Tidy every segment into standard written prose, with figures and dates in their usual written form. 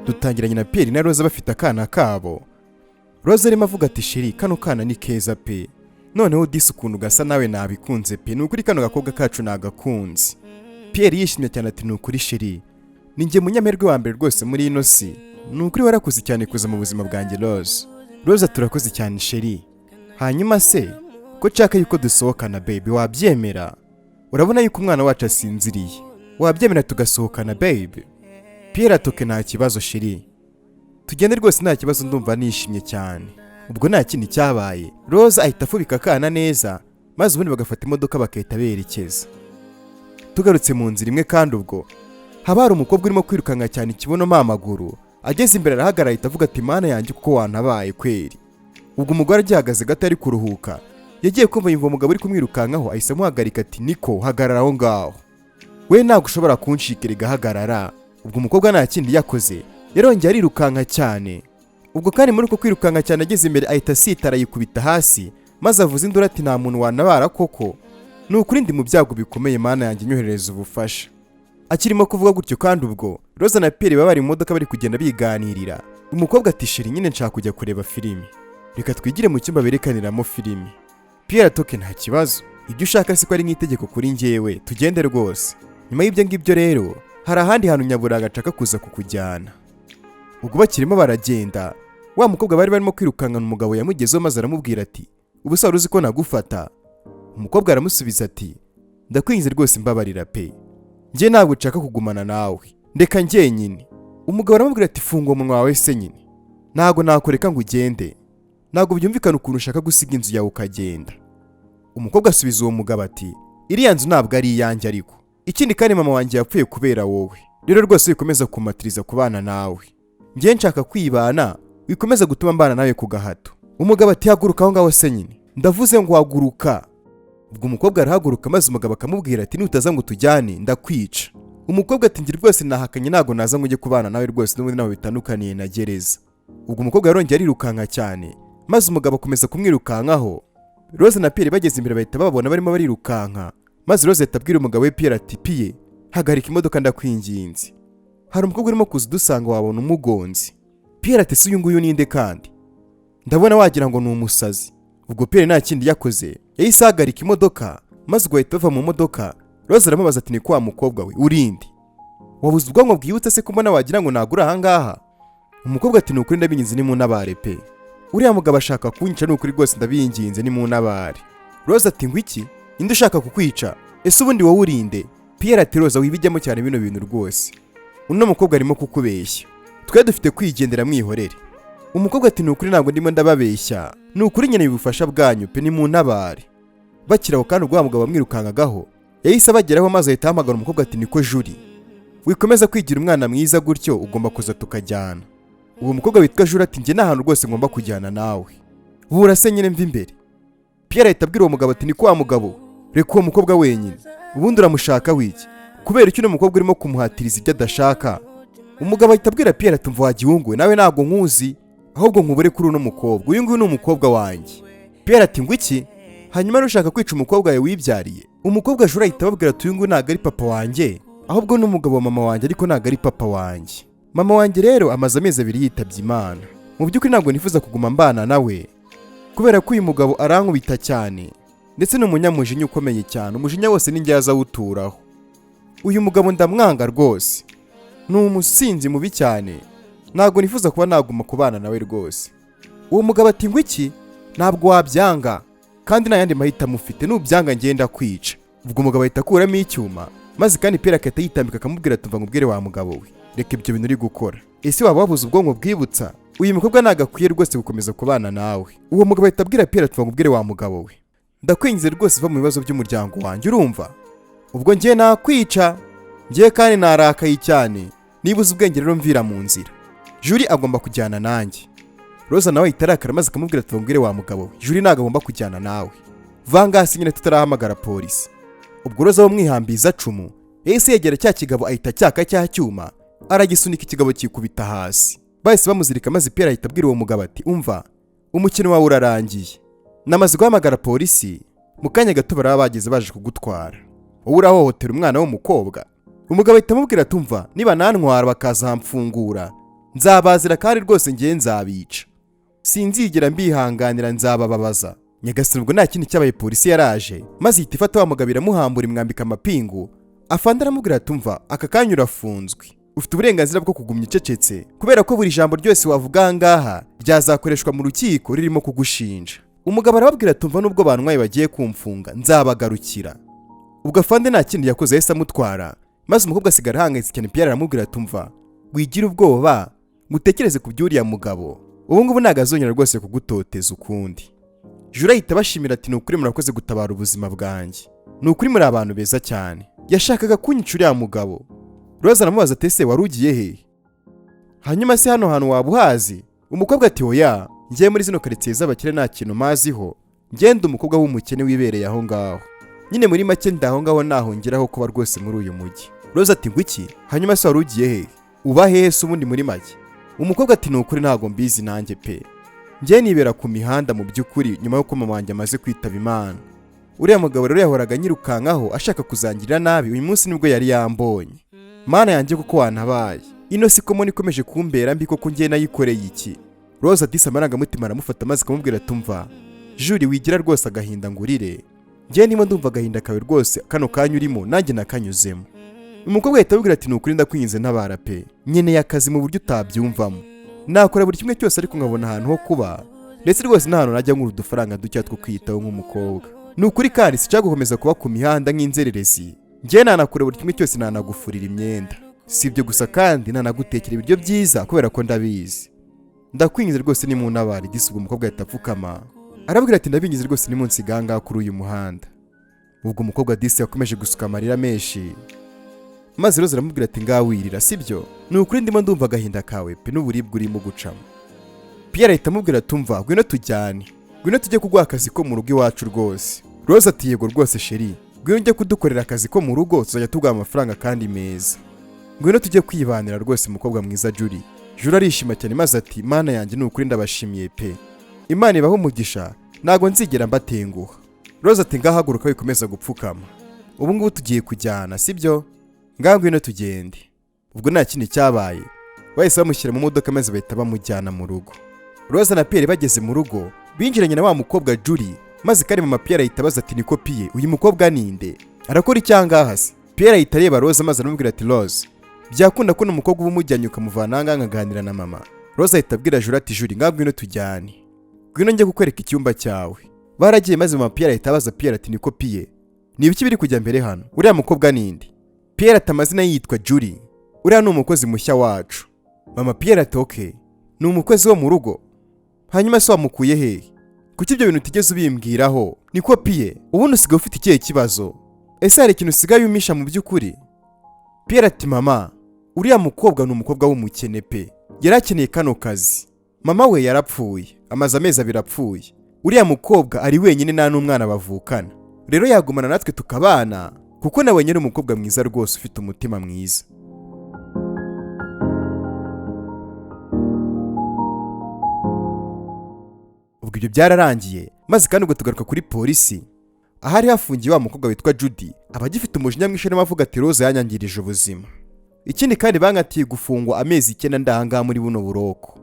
Dutangiranye na Pierre na Roza bafite akana kabo. Roza arimo avuga ati: "Chéri, kano kana ni keza pe. Noneho disi ukuntu gasa nawe nabikunze pe. Ni ukuri kano gakobwa kacu nagakunze." Pierre yishimye cyane ati: "Ni ukuri chéri, ni njye munyamahirwe wa mbere rwose muri ino si. Ni ukuri warakoze cyane kuza mu buzima bwanjye, Rose." Rose: "Turakoze cyane, chéri. Hanyuma se ko nshaka yuko dusohokana, baby, wabyemera? Urabona yuko umwana wacu asinziriye, wabyemera tugasohokana, baby?" Pierre ati: "Okay, nta kibazo chéri, tugende rwose, nta kibazo, ndumva nishimye cyane." Ubwo nta kindi cyabaye, Rose ahita afubika akana neza, maze ubundi bagafata imodoka bagahita berekeza. Tugarutse mu nzira imwe kandi, ubwo haba hari umukobwa urimo kwirukanka cyane ikibuno amaguru. Ageze imbere arahagarara, ahita avuga ati: "Mana yanjye, kuko wantabaye kweri!" Ubwo umugore agihagaze gato ari kuruhuka, yagiye kumva yumva umugabo uri kumwirukankaho, ahise amuhagarika ati: "Niko, hagarara aho ngaho we, ntabwo ushobora kunshikira, igahagarara." Ubwo umukobwa nta kindi yakoze, yarongeye arirukanka cyane. Ubwo kandi muri uko kwirukanka cyane, ageze imbere ahita asitara, yikubita hasi, maze avuza induru ati: "Nta muntu wantabara koko? Ni ukuri ndi mu byago bikomeye, Mana yanjye, nyoherereza ubufasha." Akirimo kuvuga gutyo kandi, ubwo Roza na Pierre baba bari mu modoka bari kugenda biganirira. Umukobwa ati: "Chéri, nyine nshaka kujya kureba filimi, reka twigire mu cyumba berekaniramo filimi." Pierre ati: "Okay, nta kibazo, ibyo ushaka siko ari nk'itegeko kuri njyewe, tugende rwose." Nyuma y'ibyo ngibyo rero, hari ahandi hantu nyaburanga nshaka kuza kukujyana. Ubwo bakirimo baragenda, wa mukobwa bari barimo kwirukankana umugabo yamugezeho, maze aramubwira ati: "Ubu se wari uzi ko nagufata?" Umukobwa aramusubiza ati: "Ndakwinginze rwose, mbabarira pe, njye ntabwo nshaka kugumana nawe, ndeka njyenyine." Umugabo aramubwira ati: "Funga umunwa wawe se nyine, ntabwo nakureka ngo ugende. Ntabwo byumvikana ukuntu ushaka gusiga inzu yawe ukagenda." Umukobwa asubiza uwo mugabo ati: "Iriya nzu ntabwo ari iyanjye, ariko ikindi kandi mama wanjye yapfuye kubera wowe. Rero rwose wikomeza kumatiriza kubana nawe, njye nshaka kwibana, wikomeza gutuma mbana nawe ku gahato." Umugabo ati: "Haguruka aho ngaho se nyine, ndavuze ngo haguruka." Ubwo umukobwa arahaguruka, maze umugabo akamubwira ati: "Nutaza ngo tujyane ndakwica." Umukobwa ati: "Ngira rwose nahakanye, ntabwo naza ngo ujye kubana nawe rwose, n'ubundi ntaho bitandukaniye na gereza." Ubwo umukobwa yarongeye arirukanka cyane, maze umugabo akomeza kumwirukankaho. Rose na Pierre bageze imbere bahita bababona barimo barirukanka, maze Rose ahita abwira umugabo we Pierre ati: "Pierre, hagarika imodoka ndakwinginze, hari umukobwa urimo kuza udusanga, wabona umugonzi." Pierre ati: "Si uyu nguyu ninde kandi? Ndabona wagira ngo ni umusazi." Ubwo Pierre nta kindi yakoze, yahise ahagarika imodoka, maze ubwo bahita bava mu modoka. Rose aramubaza ati: "Ni wa mukobwa we, urinde? Wabuze ubwonko bwibutse se ko mbona wagira ngo nagure ahangaha?" Umukobwa ati: "Ni ukuri ndabinginze, nimuntabare pe, uriya mugabo ashaka kunyica, ni ukuri rwose ndabinginze nimuntabare." Rose ati: "Ngo iki? Inde ushaka kukwica? Ese ubundi wowe urinde?" Pierre ati: "Roza, wibijyamo cyane bino bintu rwose, uno mukobwa arimo kukubeshya, twe dufite kwigendera, mwihorere." Umukobwa ati: "Ni ukuri ntabwo ndimo ndababeshya, ni ukuri nkeneye ubufasha bwanyu pe, nimuntabare." Bakiri aho kandi, ubwo wa mugabo wamwirukankagaho yahise abageraho, maze ahita ahamagara umukobwa ati: "Niko Juri, wikomeza kwigira umwana mwiza gutyo, ugomba kuza tukajyana." Uwo mukobwa witwa Juri ati: "Njye nta hantu rwose ngomba kujyana nawe, bura se nyine mva imbere." Pierre ahita abwira uwo mugabo ati: "Niko wa mugabo, reka uwo mukobwa wenyine, ubundi uramushaka wiki? Kubera icyo uno mukobwa urimo kumuhatiriza ibyo adashaka?" Umugabo ahita abwira Pierre ati: "Mva wagihunguwe nawe, ntabwo nkuzi, ahubwo nkubure kuri uno mukobwa, uyu nguyu ni umukobwa wanjye." Pierre ati: "Ngo iki? Hanyuma nushaka kwica umukobwa wawe wibyariye?" Umukobwa Jura ahita ababwira ati: "Uyu nguyu ntabwo ari papa wanjye, ahubwo ni umugabo wa mama wanjye, ariko ntabwo ari papa wanjye. Mama wanjye rero amaze amezi 2 yitabye Imana. Mu by'ukuri ntabwo nifuza kuguma mbana nawe, kubera ko uyu mugabo arankubita cyane, ndetse ni umunyamujinya ukomeye cyane, umujinya wose ni njye awuturaho. Uyu mugabo ndamwanga rwose, ni umusinzi mubi cyane, ntabwo nifuza kuba naguma kubana nawe rwose." Uwo mugabo ati: "Ngo iki? Ntabwo wabyanga kandi nta yandi mahitamo ufite, nubyanga ngenda kwica." Ubwo umugabo ahita akuramo icyuma, maze kandi Pierre agahita yitambika akamubwira ati: "Umva nkubwire wa mugabo we, reka ibyo bintu uri gukora. Ese waba wabuze ubwonko bwibutsa? Uyu mukobwa ntabwo akwiye rwose gukomeza kubana nawe." Uwo mugabo ahita abwira Pierre ati: "Nkubwire wa mugabo we, ndakwinginze rwose, va mu bibazo by'umuryango wanjye, urumva? Ubwo ngiye nakwica ngiye kandi narakaye cyane. Niba uzi ubwenge rero mvira mu nzira, Juri agomba kujyana nanjye." Roza nawe ahita arakara, maze akamubwira ati: "Nkubwire wa mugabo we, Juri ntabwo agomba kujyana nawe, vangasi nyine tutarahamagara polisi." Ubwo Roza wamwihambiza cumu yahise yegera cya kigabo, ahita cyaka cya cyuma, aragisunika, ikigabo kikubita hasi, bahise bamuzirika. Maze Pierre ahita abwira uwo mugabo ati: "Umva, umukino wawe urarangiye, namaze guhamagara polisi, mu kanya gato baraba bageze baje kugutwara. Wowe urahohotera umwana w'umukobwa, Umugabo ahita amubwira, "Tumva, niba nantwara bakazamfungura nzabazira, kandi rwose ngiye nzabica, sinzigera mbihanganira, nzabababaza." Nyagasani! Ubwo nta kindi cyabaye, polisi yaraje maze ihita ifata wa mugabo iramuhambura, imwambika amapingu. Afande aramubwira, "Tumva, aka kanya urafunzwe, ufite uburenganzira bwo kugumya ucecetse, kubera ko buri jambo ryose wavuga aha ngaha ryazakoreshwa mu rukiko ririmo kugushinja." Umugabo arababwira, "Tumva, nubwo bantwaye bagiye kumfunga nzabagarukira." Ubwo afande nta kindi yakoze, yahise amutwara, maze umukobwa asigara ahangayitse cyane. Pierre aramubwira, "Tumva, wigira ubwoba ngo utekereze ku by'uriya mugabo, ubu ngubu ntabwo azongera rwose kugutoteza ukundi." Jura ahita abashimira ati: "Ni ukuri murakoze gutabara ubuzima bwanjye, ni ukuri muri abantu beza cyane, yashakaga kunyica uriya mugabo." Roza aramubaza ati: "Ese wari ugiye hehe? Hanyuma se hano hantu waba uhazi?" Umukobwa ati: "Oya, ngiye muri zino karitsiye z'abakire nta kintu maziho, ngenda umukobwa w'umukene wibereye aho ngaho nyine, muri make ndaho ngaho nahongeraho kuba rwose muri uyu mujyi." Roza ati: "Ngwiki? Hanyuma se wari ugiye hehe? Uba hehe se ubundi muri make?" Umukobwa ati: "Ni ukuri ntabwo mbizi nanjye pe, njye nibera ku mihanda mu by'ukuri nyuma y'uko mama wanjye amaze kwitaba Imana. Uriya mugabo rero yahoraga anyirukankaho ashaka kuzangirira nabi, uyu munsi nibwo yari yambonye. Mana yanjye, kuko wantabaye! Ino si ko mbona ikomeje kumbera mbi koko, njye nayikoreye iki?" Roza disi amarangamutima aramufata, maze akamubwira: "Tumva Juri, wigira rwose agahinda ngo urire, njye niba ndumva agahinda kawe rwose kano kanya urimo nanjye nakanyuzemo." Umukobwa ahita amubwira ati: "Ni ukuri ndakwinginze ntabara pe, nkeneye akazi mu buryo utabyumvamo, nakora buri kimwe cyose ariko nkabona ahantu ho kuba, ndetse rwose n'ahantu najya nkura udufaranga duke two kwiyitaho nk'umukobwa. Ni ukuri kandi sinshaka gukomeza kuba ku mihanda nk'inzererezi. Njye nanakora buri kimwe cyose, nanagufurira imyenda, si ibyo gusa kandi nanagutekera ibiryo byiza kubera ko ndabizi. Ndakwinginze rwose nimuntabare." Disi ubwo umukobwa ahita apfukama arabwira ati: "Ndabinginze rwose nimunsiga aha ngaha kuri uyu muhanda." Ubwo umukobwa disi yakomeje gusuka amarira menshi, maze Rose aramubwira ati: "Ngaho wirira, sibyo? Ni ukuri ndimo ndumva agahinda kawe pe n'uburibwe urimo gucamo." Pierre ahita amubwira ati: "Umva, ngwino tujyane, ngwino tujye kuguha akazi ko mu rugo iwacu rwose." Rose ati: "Yego rwose chéri, ngwino ujye kudukorera akazi ko mu rugo, tuzajya tuguha amafaranga kandi meza, ngwino tujye kwibanira rwose, mukobwa mwiza Julie." Julie arishima cyane maze ati: "Mana yanjye, ni ukuri ndabashimiye pe, Imana ibahe umugisha, ntabwo nzigera mbatenguha." Rose ati: "Ngahaguruka, wikomeza gupfukama, ubu ngubu tugiye kujyana, sibyo? Ngaho ngwino tugende." Ubwo nta kindi cyabaye, bahise bamushyira mu modoka maze bahita bamujyana mu rugo. Roza na Pierre bageze mu rugo binjiranye na wa mukobwa Julie, maze kandi mama Pierre ahita abaza ati: "Niko Pierre, uyu mukobwa ninde? Arakora icyangaha se?" Pierre ahita areba Roza maze aramubwira ati: "Rose, byakunda ko umukobwa uba umujyanye ukamuvana ahangaha nkaganira na mama?" Roza ahita abwira Julie ati: "Julie, ngaho ngwino tujyane, ngwino njye kukwereka icyumba cyawe." Baragiye maze mama Pierre ahita abaza Pierre ati: "Niko Pierre, ni ibiki biri kujya mbere hano? Uriya mukobwa ninde?" Pierre ati: "Amazina ye yitwa Julie, uriya ni umukozi mushya wacu." Mama Pierre ati: "Okay, ni umukozi wo mu rugo? Hanyuma se wamukuye hehe? Kuki ibyo bintu utigeze ubimbwiraho? Niko Pierre, ubundi usigaye ufite ikihe kibazo? Ese hari ikintu usigaye umisha mu by'ukuri?" Pierre ati: "Mama, uriya mukobwa ni umukobwa w'umukene pe, yari akeneye kano kazi. Mama we yarapfuye, amaze amezi 2 apfuye. Uriya mukobwa ari wenyine, nta n'umwana bavukana, rero yagumana natwe tukabana, kuko nawe nyine umukobwa mwiza rwose ufite umutima mwiza." Ubwo ibyo byararangiye, maze kandi ubwo tugaruka kuri polisi ahari hafungiye wa mukobwa witwa Judy. Aba agifite umujinya mwinshi, arimo avuga ati: "Roza yanyangirije ubuzima, ikindi kandi bankatiye gufungwa amezi 9 ndahangaha muri buno buroko.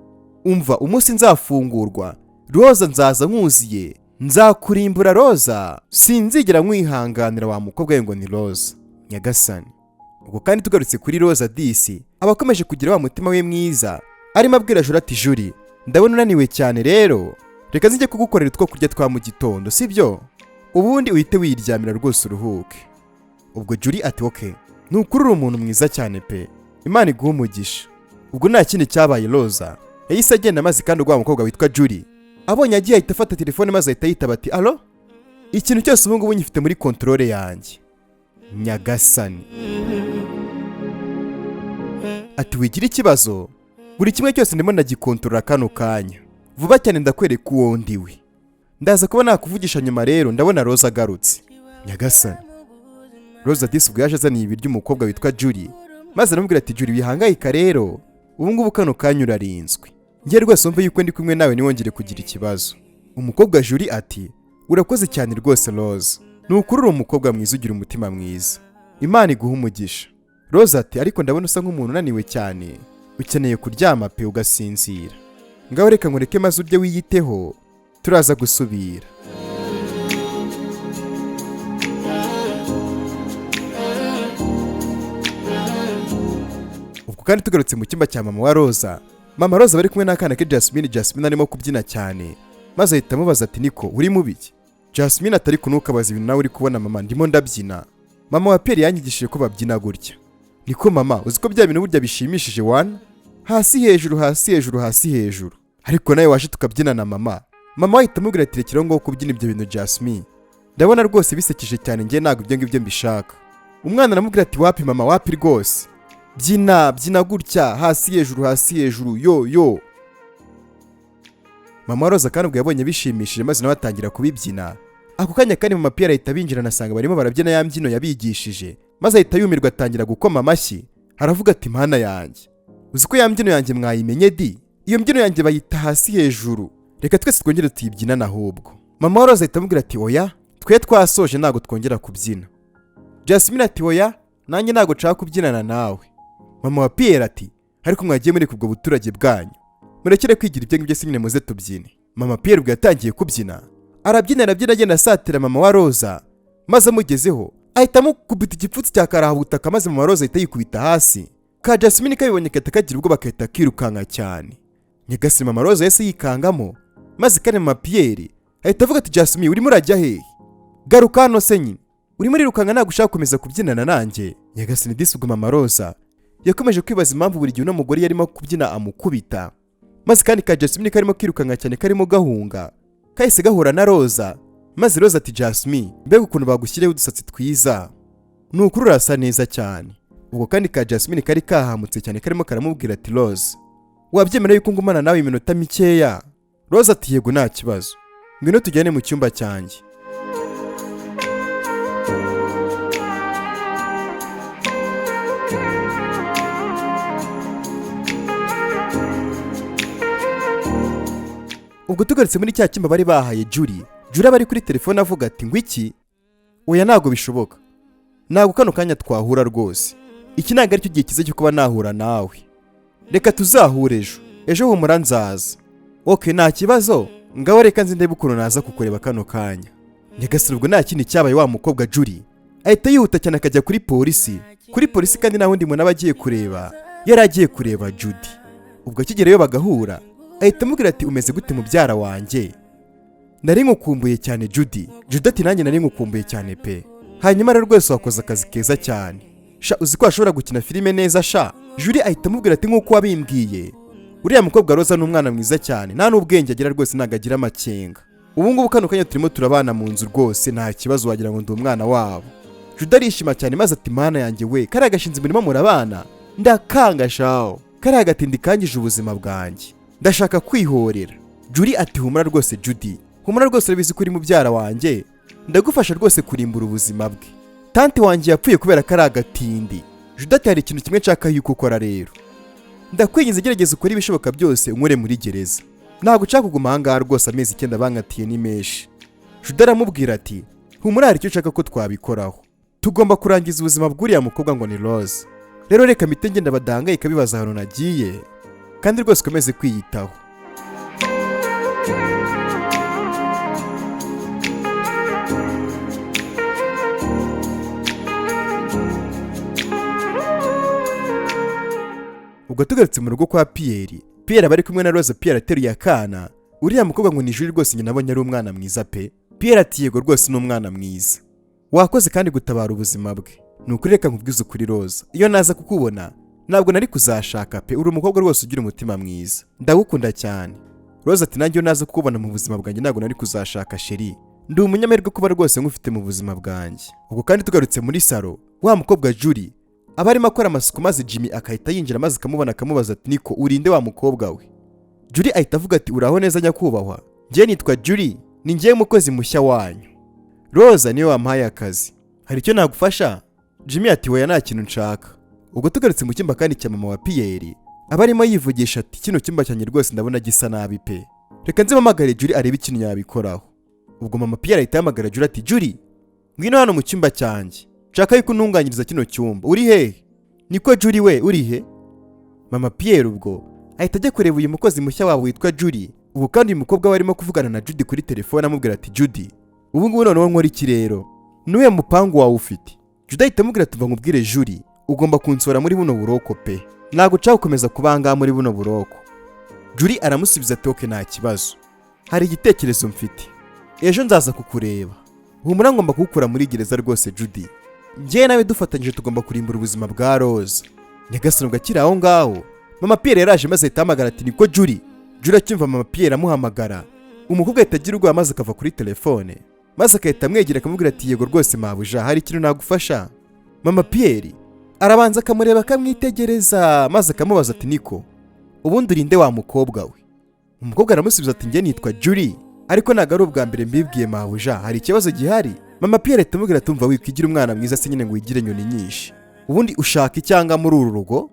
Umva, umunsi nzafungurwa Roza nzaza nkuziye, nzakurimbura Roza, sinzigera nkwihanganira wa mukobwa we ngo ni Roza." Nyagasani! Ubwo kandi tugarutse kuri Roza, disi aba akomeje kugira wa mutima we mwiza, arimo abwira Juri ati: "Juri, ndabona unaniwe cyane, rero reka nzijye kugukorera utwo kurya twa mu gitondo, sibyo? Ubundi uhite wiryamira rwose uruhuke." Ubwo Juri ati: "Okay, ni ukuri uri umuntu mwiza cyane pe, Imana iguhe umugisha." Ubwo nta kindi cyabaye, Roza yahise agenda, maze kandi ubwo wa mukobwa witwa Juri abonye agiye ahita afata telefone maze ahita yitaba ati: "Allo, ikintu cyose ubu ngubu nyifite muri contrôle yanjye." Nyagasani! Ati: "Wigira ikibazo, buri kimwe cyose ndimo ndagikontorora kano kanya, vuba cyane ndakwereka uwo ndiwe, ndaza kuba nakuvugisha nyuma, rero ndabona Roza agarutse." Nyagasani! Roza disi ubwo yaje azaniye ibiryo umukobwa witwa Julie, maze aramubwira ati: "Julie, wihangayika, rero ubu ngubu kano kanya urarinzwe, njye rwose wumve yuko ndi kumwe nawe, ntiwongere kugira ikibazo." Umukobwa Julie ati: "Urakoze cyane rwose Rose, ni ukuri uri umukobwa mwiza ugira umutima mwiza, Imana iguha umugisha." Roza ati: "Ariko ndabona usa nk'umuntu unaniwe cyane, ukeneye kuryama pe, ugasinzira. Ngaho reka nkureke maze urye wiyiteho, turaza gusubira." Ubwo kandi tugarutse mu cyumba cya mama wa Roza, mama Roza bari kumwe n'akana ke Jasmine. Jasmine arimo kubyina cyane, maze ahita amubaza ati: "Niko uri mu biki?" Jasmine atari kunukabaza ibintu nawe uri kubona mama, ndimo ndabyina. Mama wa Pierre yanyigishije ko babyina gutya. Niko mama, uzi ko bya bintu burya bishimishije wana? Hasi hejuru, hasi hejuru, hasi hejuru. Ariko nawe waje tukabyina na mama. Mama ahita amubwira ati: "Rekeraho ngaho kubyina ibyo bintu Jasmine, ndabona rwose bisekeje cyane, njye ntabwo ibyo ngibyo mbishaka." Umwana aramubwira ati: "Wapi mama, wapi rwose, byina byina gutya, hasi hejuru, hasi hejuru, yo yo." Mama Roza kandi ubwo yabonye bishimishije, maze nawe atangira kubibyina. Ako kanya kandi mama Pierre ahita binjirana, asanga barimo barabyina ya mbyino yabigishije, maze ahita yumirwa, atangira gukoma amashyi, aravuga ati: "Mana yanjye, uzi ko ya mbyino yanjye mwayimenye di? Iyo mbyino yanjye bayita hasi hejuru, reka twese twongere tuyibyinane ahubwo." Mama Roza ahita amubwira ati: "Oya, twe twasoje, ntabwo twongera kubyina." Jasmine ati: "Oya, nanjye ntabwo nshaka kubyinana nawe." Mama wa Pierre ati: "Ariko mwagiye muri ubwo buturage bwanyu, murekere kwigira ibyo ngibyo se nyine, muze tubyine." Mama Pierre ubwo yatangiye kubyina, arabyina, arabyina, agenda asatira mama wa Roza, maze amugezeho ahita amukubita igipfutsi cya karahabutaka, maze mama Roza ahita yikubita hasi. Ka Jasmine kabibonye kahita kagira ubwoba, gahita kirukanka cyane. Nyagasani, mama Roza yahise yikangamo, maze kandi mama Pierre ahita avuga ati: "Jasmine, urimo urajya hehe? Garuka hano se nyine, urimo urirukanka, ntabwo ushaka gukomeza kubyinana nanjye?" Nyagasani disi, ubwo mama Roza yakomeje kwibaza impamvu buri gihe uno mugore yarimo kubyina amukubita. Maze kandi ka Jasmine karimo kirukanka cyane, karimo gahunga, kahise gahura na Roza, maze Roza ati: "Jasmine, mbega ukuntu bagushyiriyeho udusatsi twiza, ni ukuri urasa neza cyane." Ubwo kandi ka Jasmine kari kahamutse cyane, karimo karamubwira ati: "Roza, wabyemera yuko ngumana nawe iminota mikeya?" Roza ati: "Yego, nta kibazo, ngwino tujyane mu cyumba cyanjye." Ubwo tugarutse muri cya cyumba bari bahaye Julie, Julie aba ari kuri telefone avuga ati: "Ngwiki? Oya, ntabwo bishoboka, ntabwo kano kanya twahura rwose. Iki ntabwo aricyo gihe cyiza cyo kuba nahura nawe. Reka tuzahure ejo, ejo humura nzaza." "Ok, nta kibazo, ngaho reka nzi ndebe ukuntu naza kukureba kano kanya." Nyagasani, ubwo nta kindi cyabaye, wa mukobwa Julie ahita yihuta cyane akajya kuri polisi. Kuri polisi kandi nta wundi muntu aba agiye kureba, yari agiye kureba Judy. Ubwo akigerayo bagahura, ahita amubwira ati: "Umeze gute mubyara wanjye? Nari nkukumbuye cyane Judy." Judy ati: "Nanjye nari nkukumbuye cyane pe. Hanyuma rero rwose wakoze akazi keza cyane sha, uzi ko washobora gukina filime neza sha." Julie ahita amubwira ati: "Nk'uko wabimbwiye, uriya mukobwa Roza ni umwana mwiza cyane, nta n'ubwenge agira rwose, ntabwo agira amakenga. Ubu ngubu kano kanya turimo turabana mu nzu rwose nta kibazo, wagira ngo ndi umwana wabo." Judy arishima cyane, maze ati: "Mana yanjye we, kariya gashinzi murimo murabana ndakanga shawo, kariya gatindi kangije ubuzima bwanjye, ndashaka kwihorera." Julie ati: "Humura rwose Judy, humura rwose, urabizi ko uri mubyara wanjye, ndagufasha rwose kurimbura ubuzima bwe. Tante wanjye yapfuye kubera ko ari agatindi." Judy ati: "Hari ikintu kimwe nshaka yuko ukora rero, ndakwinginze gerageza ukore ibishoboka byose unkure muri gereza, ntabwo nshaka kuguma ahangaha rwose, amezi 9 bankatiye ni menshi." Judy aramubwira ati: "Humura, hari icyo ushaka ko twabikoraho, tugomba kurangiza ubuzima bw'uriya mukobwa ngo ni Rose. Rero reka mpite ngenda badahangayika bibaza ahantu nagiye, kandi rwose ukomeze kwiyitaho." Ubwo tugarutse mu rugo kwa Pierre, Pierre aba ari kumwe na Roza. Pierre ateruye akana. "Uriya mukobwa ngo ni Julie rwose, njye nabonye ari umwana mwiza pe." Pierre ati: "Yego rwose ni umwana mwiza, wakoze kandi gutabara ubuzima bwe. Ni ukuri reka nkubwize ukuri Roza, iyo naza kukubona ntabwo nari kuzashaka pe, uri umukobwa rwose ugira umutima mwiza, ndagukunda cyane." Roza ati: "Nanjye iyo naza kukubona mu buzima bwanjye ntabwo nari kuzashaka chérie, ndi umunyamahirwe kuba rwose ngufite mu buzima bwanjye." Ubwo kandi tugarutse muri salo, wa mukobwa Julie aba arimo akora amasuku, maze Jimmy akahita yinjira, maze akamubona, akamubaza ati: "Niko urinde wa mukobwa we?" Julie ahita avuga ati: "Uraho neza nyakubahwa, njye nitwa Julie, ni njyewe mukozi mushya wanyu, Roza niwe wampaye akazi, hari icyo nagufasha?" Jimmy ati: "Oya, nta kintu nshaka." Ubwo tugarutse mu cyumba kandi cya mama wa Pierre, aba arimo yivugisha ati: "Kino cyumba cyanjye rwose ndabona gisa nabi pe, reka nze mpamagare Julie arebe ikintu yabikoraho." Ubwo mama Pierre ahita ahamagara Julie ati: "Julie, ngwino hano mu cyumba cyanjye, nshaka yuko untunganyiriza kino cyumba, uri hehe?" Niko Julie we, urihe? Mama Pierre ubwo ahita ajya kureba uyu mukozi mushya wabo witwa Julie. Ubu kandi uyu mukobwa we arimo kuvugana na Judy kuri telefone, amubwira ati: "Judy, ubu ngubu noneho nkora iki rero? Nuwe mupangu wawe ufite?" Judy ahita amubwira ati: "Umva nkubwire Julie, ugomba kunsora muri buno buroko pe, ntabwo nshaka gukomeza kuba ahangaha muri buno buroko." Julie aramusubiza ati: "Okay, nta kibazo, hari igitekerezo mfite. Ejo nzaza kukureba. Humura, ngomba kugukura muri gereza rwose Judy. Njyewe nawe dufatanyije tugomba kurimbura ubuzima bwa Roza." Nyagasani, ubwo akiri aho ngaho mama Pierre yaraje, maze ahita ahamagara ati: "Niko Julie." Julie acyumva mama Pierre amuhamagara, umukobwa ahita agira ubwoba maze akava kuri telefone, maze agahita amwegera akamubwira ati: "Yego rwose mabuja, hari ikintu nagufasha?" Mama Pierre arabanza akamureba, akamwitegereza, maze akamubaza ati: "Niko, ubundi urinde wa mukobwa we?" Umukobwa aramusubiza ati: "Njye nitwa Julie, ariko ntabwo ari ubwa mbere mbibwiye mabuja, hari ikibazo gihari?" Mama Pierre ahita amubwira ati: "Umva, wikwigira umwana mwiza se nyine ngo wigire inyoni nyinshi. Ubundi ushaka icyanga muri uru rugo?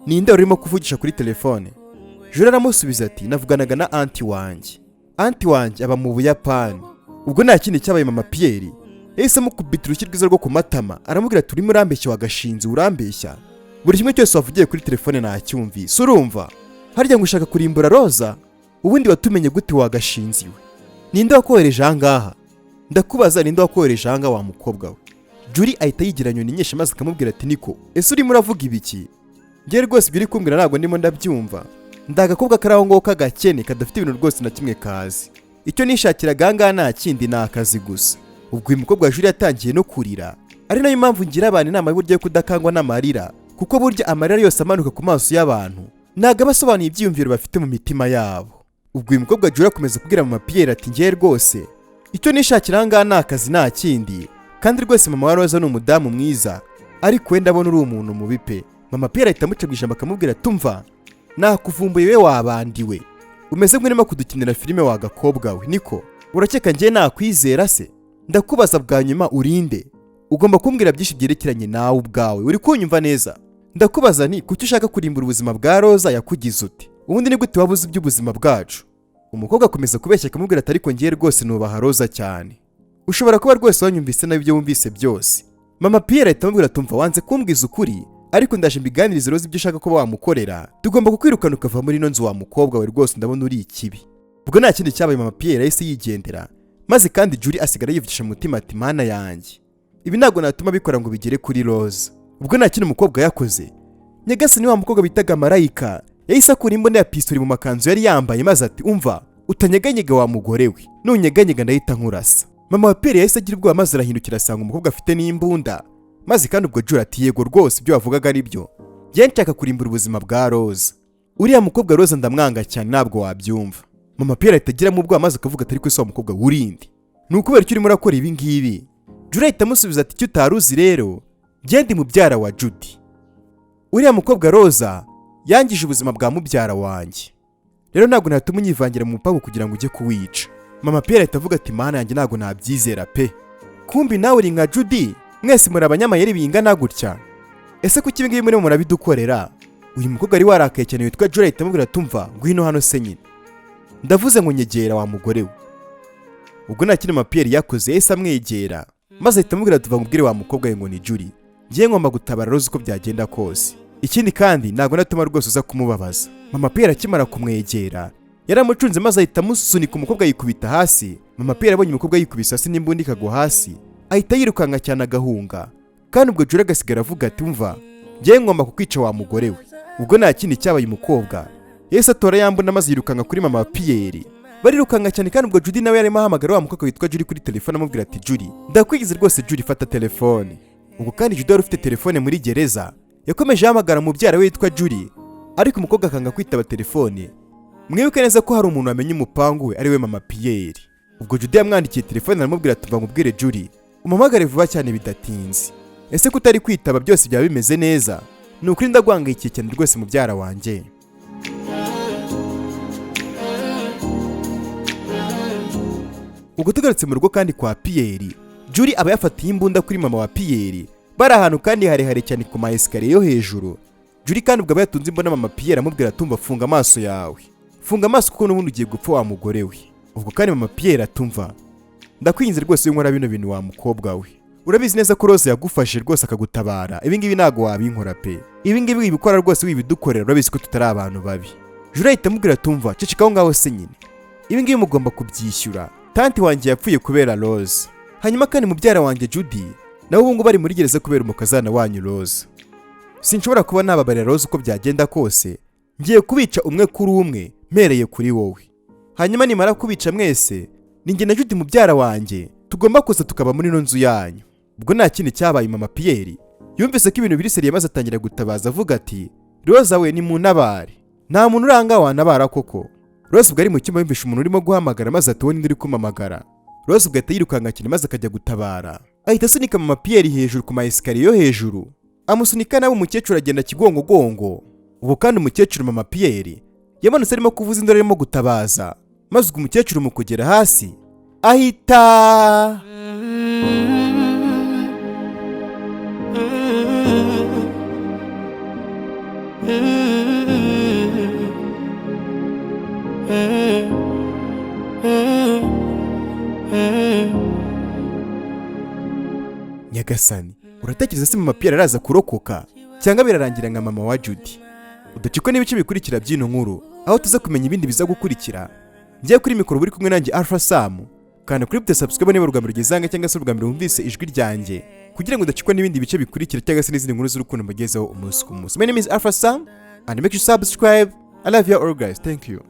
Ninde urimo kuvugisha kuri telefone?" Julie aramusubiza ati: "Navuganaga na aunty wanjye, aunty wanjye aba mu Buyapani." Ubwo nta kindi cyabaye, mama Pierre yahise amukubita urushyi rwiza rwo ku matama, aramubwira ati: "Urimo urambeshya wagashinze, urambeshya. Buri kimwe cyose wavugiye kuri telefone nacyumvise. Urumva harya ngo ushaka kurimbura Roza? Ubundi watumenye gute wagashinze iwe? Ninde wakohereje ahangaha? Ndakubaza, ninde wakohereje ahangaha wa mukobwa we?" Julie ahita yigira nyoni nyinshi, maze akamubwira ati: "Niko, ese urimo uravuga ibiki? Njyewe rwose ibyo uri kumbwira ntabwo ndimo ndabyumva. Ndi agakobwa kari aho ngaho k'agakene, kadafite ibintu rwose na kimwe kazi. Icyo nishakiraga aha ngaha nta kindi, ni akazi gusa." Ubwo uyu mukobwa wa Julie yatangiye no kurira, ari nayo mpamvu ngira abantu inama y'uburyo yo kudakangwa n'amarira, kuko burya amarira yose amanuka ku maso y'abantu ntabwo aba asobanuye ibyiyumviro bafite mu mitima yabo. Ubwo uyu mukobwa Julie akomeza kubwira mama Pierre ati: "Ngewe rwose icyo nishakira aha ngaha ni akazi, nta kindi. Kandi rwose mama wa Roza ni umudamu mwiza, ariko we ndabona uri umuntu mubi pe." Mama Pierre ahita amuca mu ijambo, akamubwira ati: "Umva, nakuvumbuye we wabandiwe, umeze nk'urimo kudukinira filime wa gakobwa we. Niko, urakeka njye nakwizera se? Ndakubaza bwa nyuma, urinde? Ugomba kumbwira byinshi byerekeranye nawe ubwawe, uri kunyumva neza? Ndakubaza nti kuki ushaka kurimbura ubuzima bwa Roza? Yakugize ute? Ubundi ni gute waba uzi iby'ubuzima bwacu?" Umukobwa akomeza kubeshya, akamubwira ati: "Ariko ngiye rwose nubaha Roza cyane, ushobora kuba rwose wanyumvise nabi ibyo wumvise byose." Mama Pierre ahita amubwira ati: "Umva, wanze kumbwiza ukuri, ariko ndaje mbiganirize Roza ibyo ushaka kuba wamukorera. Tugomba kukwirukana ukava muri ino nzu wa mukobwa we, rwose ndabona uri ikibi." Ubwo nta kindi cyabaye, mama Pierre yahise yigendera, maze kandi Julie asigara yivugisha mu mutima ati: "Mana yanjye, ibi ntabwo natuma bikora ngo bigere kuri Roza." Ubwo nta kindi umukobwa yakoze, nyagasani, wa mukobwa bitaga Marayika yahise akura imbunda ya pistori mu makanzu yari yambaye, maze ati: "Umva, utanyeganyega wa mugore we, nunyeganyega ndahita nkurasa." Mama wa Pierre yahise agira ubwoba, maze arahindukira asanga umukobwa afite n'imbunda. Maze kandi ubwo Julie ati: "Yego rwose, ibyo wavugaga ari byo. Njye nshaka kurimbura ubuzima bwa Roza. Uriya mukobwa Roza ndamwanga cyane, ntabwo wabyumva." Mama Pierre ahita agiramo ubwoba, maze akavuga ati: "Ariko se wa mukobwa wurinde, ni ukubera icyo urimo urakora ibi ngibi?" Julie ahita amusubiza ati: "Icyo utari uzi rero, njye ndi mubyara wa Judy. Uriya mukobwa Roza yangije ubuzima bwa mubyara wanjye, rero ntabwo natuma unyivangira mu mupangu kugira ngo ujye kuwica." Mama Pierre ahita avuga ati: "Mana yanjye, ntabwo nabyizera pe. Kumbi nawe uri nka Judy, mwese muri abanyamayeri bingana gutya. Ese kuki ibi ngibi murimo murabidukorera?" Uyu mukobwa wari warakaye cyane witwa Julie ahita amubwira ati: "Umva, ngwino hano se nyine, ndavuze ngo nyegera wa mugore we." Ubwo nta kindi mama Pierre yakoze, yahise amwegera, maze ahita amubwira ati: "Umva nkubwire wa mukobwa we ngo ni Julie, ngiye ngomba gutabara Rose uko byagenda kose. Ikindi kandi ntabwo natuma rwose uza kumubabaza." Mama Pierre akimara kumwegera yaramucunze, maze ahita amusunika, umukobwa yikubita hasi. Mama Pierre abonye umukobwa yikubise hasi n'imbunda ikagwa hasi, ahita yirukanka cyane agahunga. Kandi ubwo Julie agasigara avuga ati: "Umva, ngiye ngomba kukwica wa mugore we." Ubwo nta kindi cyabaye, umukobwa yahise atora ya mbunda, maze yirukanka kuri mama wa Pierre, barirukanka cyane. Kandi ubwo Judy nawe yarimo ahamagara wa mukobwa witwa Julie kuri telefone, amubwira ati: "Julie, ndakwigize rwose, Julie, fata telefone." Ubwo kandi Judy wari ufite telefone muri gereza yakomeje ahamagara mubyara we witwa Julie, ariko umukobwa akanga kwitaba telefone. Mwibuke neza ko hari umuntu wamenye umupangu we, ari we mama Pierre. Ubwo Judy yamwandikiye telefone, aramubwira ati: "Umva nkubwire Julie, umuhamagare vuba cyane bidatinze. Ese ko utari kwitaba, byose byaba bimeze neza? Ni ukuri ndaguhangayikiye cyane rwose mubyara wanjye." Ubwo tugarutse mu rugo kandi kwa Pierre, Julie aba yafatiye imbunda kuri mama wa Pierre, bari ahantu kandi harehare cyane ku ma escalier yo hejuru. Julie kandi ubwo aba yatunze imbunda mama Pierre, amubwira atumva: "Funga amaso yawe, funga amaso kuko n'ubundi ugiye gupfa wa mugore we." Ubwo kandi mama Pierre atumva: "Ndakwinginze rwose winkora bino bintu wa mukobwa we, Urabizi neza ko Rose yagufashe rwose akagutabara. Ibi ngibi ntabwo wabinkora pe, ibi ngibi wibikora rwose, wibidukorera, urabizi ko tutari abantu babi." Jura ahita amubwira: "Tumva, ceceka aho ngaho se nyine. Ibi ngibi mugomba kubyishyura. Tanti wanjye yapfuye kubera Rose, hanyuma kandi mubyara wanjye Judy nawe ubu ngubu ari muri gereza kubera umukazana wanyu Rose. Sinshobora kuba nababarira Rose. Uko byagenda kose ngiye kubica umwe kuri umwe, mpereye kuri wowe. Hanyuma nimara kubica mwese, ni njye na Judy mubyara wanjye tugomba kuza tukaba muri ino nzu yanyu." Ubwo nta kindi cyabaye, mama Pierre yumvise ko ibintu biri sérieux, maze atangira gutabaza avuga ati: "Roza we, ni muntabare, nta muntu uranga wantabara koko?" Rose ubwo ari mu cyumba, yumvishe umuntu urimo guhamagara, maze ati: "Uwo ninde uri kumamagara?" Rose ubwo ahita yirukanka cyane maze akajya gutabara, ahita asunika mama Pierre hejuru ku ma escalier yo hejuru, amusunika nawe, umukecuru agenda kigongogongo. Ubu kandi umukecuru mama Pierre yamanutse arimo kuvuza induru, arimo gutabaza, maze ubwo umukecuru mu kugera hasi ahita Nyagasani! Uratekereza se mama Pierre araza kurokoka cyangwa birarangira nka mama wa Judy? Udacikwe n'ibice bikurikira by'ino nkuru, aho tuza kumenya ibindi biza gukurikira. Ngiye kuri mikoro buri kumwe nanjye Alpha Sam. Kanda kuri bute subscribe niba urugambiro ugezanga cyangwa se urugambiro wumvise ijwi ryanjye, kugira ngo udacikwa n'ibindi bice bikurikira cyangwa se n'izindi nkuru z'urukundo mbagezeho umunsi ku munsi. My name is Alpha Sam and make sure you subscribe. I love you all guys, thank you.